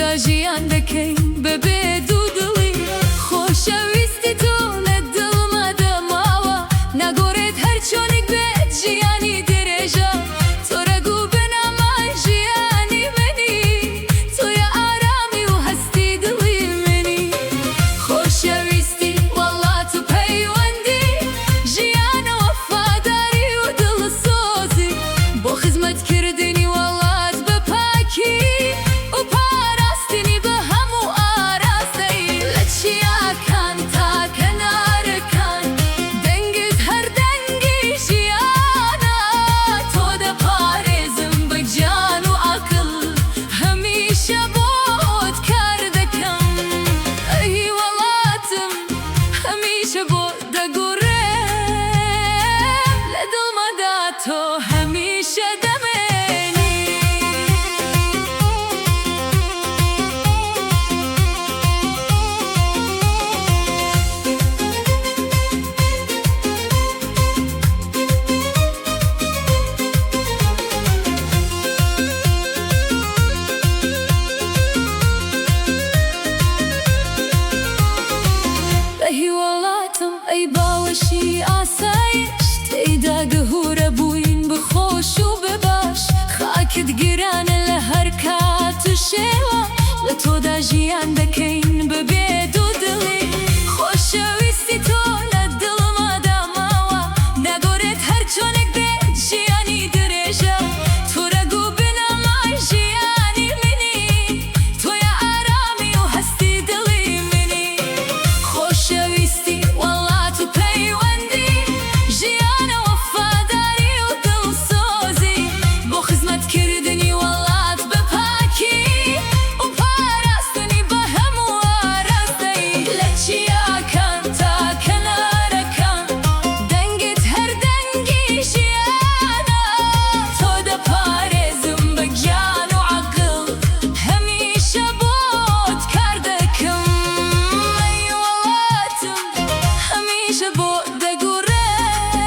تۆدا ژیان دەکەین بەبێ دوودڵی. خۆشەویستی تۆ لە دڵما دەماوە، ناگۆڕێت هەرچۆنێک بێت ژیانی درێژە. تۆ ڕەگ و بنەمای ژیانی منی، تۆ یا ئارامی و هەستی دڵی منی. خۆشەویستی وڵات و پەیوەندی، ژیانە وەفاداری و دڵسۆزی، بۆ خزمەتکردنی وڵات بە پاکی و پاراستنی بە هەموو ئاراستەی. لە چیاکان تا کەنارەکان، دەنگت هەر دەنگی ژیانە. تۆ دەپارێزم بە گیان و عەقڵ، هەمیشە بۆت کار دەکەم. ئەی وڵاتم، هەمیشە بۆت دەگۆڕێم، لە دڵمدا تۆ هەمیشە دەمێنی. ئەی وڵاتم، ئەی باوەشی ئاسایش، تێیدا گەورە بووین بە خۆش و بە باش. خاکت گرانە لە هەر کات و شێوە، لە تۆدا ژیان دەکەین بەبێ دوودڵی. خۆشەویستی تۆ لە دڵمدا ماوە، ناگۆڕێت هەرچۆنێک بێت ژیانی درێژە. تۆ ڕەگ و بنەمای ژیانی منی، تۆ یا ئارامی و هەستی دڵی منی. خۆشەویستی وڵات و پەیوەندی، ژیانە وەفاداری و دڵسۆزی، بۆ خزمەتکردنی وڵات بە پاکی و پاراستنی بە هەموو ئاراستەی. لە چیاکان تا کەنارەکان، دەنگت هەر دەنگی ژیانە. تۆ دەپارێزم بە گیان و عەقڵ، هەمیشە بۆت کار دەکەم. ئەی وڵاتم، هەمیشە بۆت دەگۆڕێم،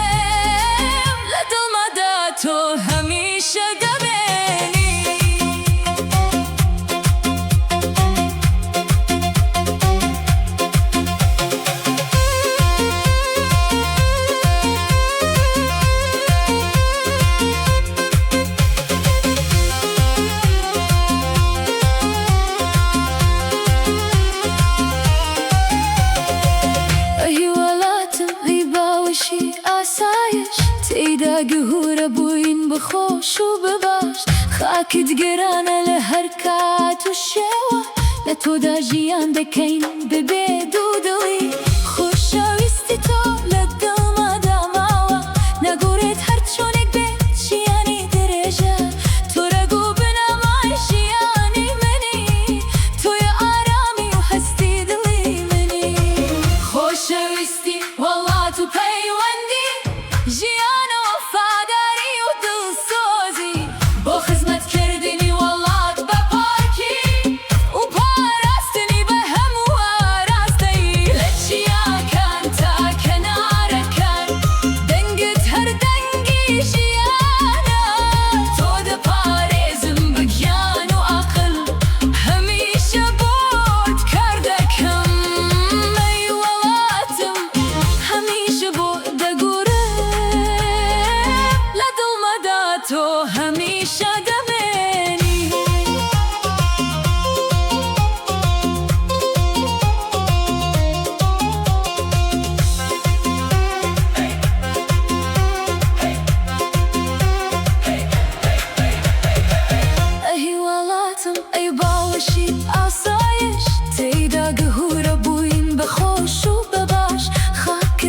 لە دڵمدا تۆ هەمیشە دەمێنی. ئەی وڵاتم، ئەی باوەشی ئاسایش، تێیدا گەورە بووین بە خۆش و بە باش. خاکت گرانە لە هەر کات و شێوە، لە تۆدا ژیان دەکەین بەبێ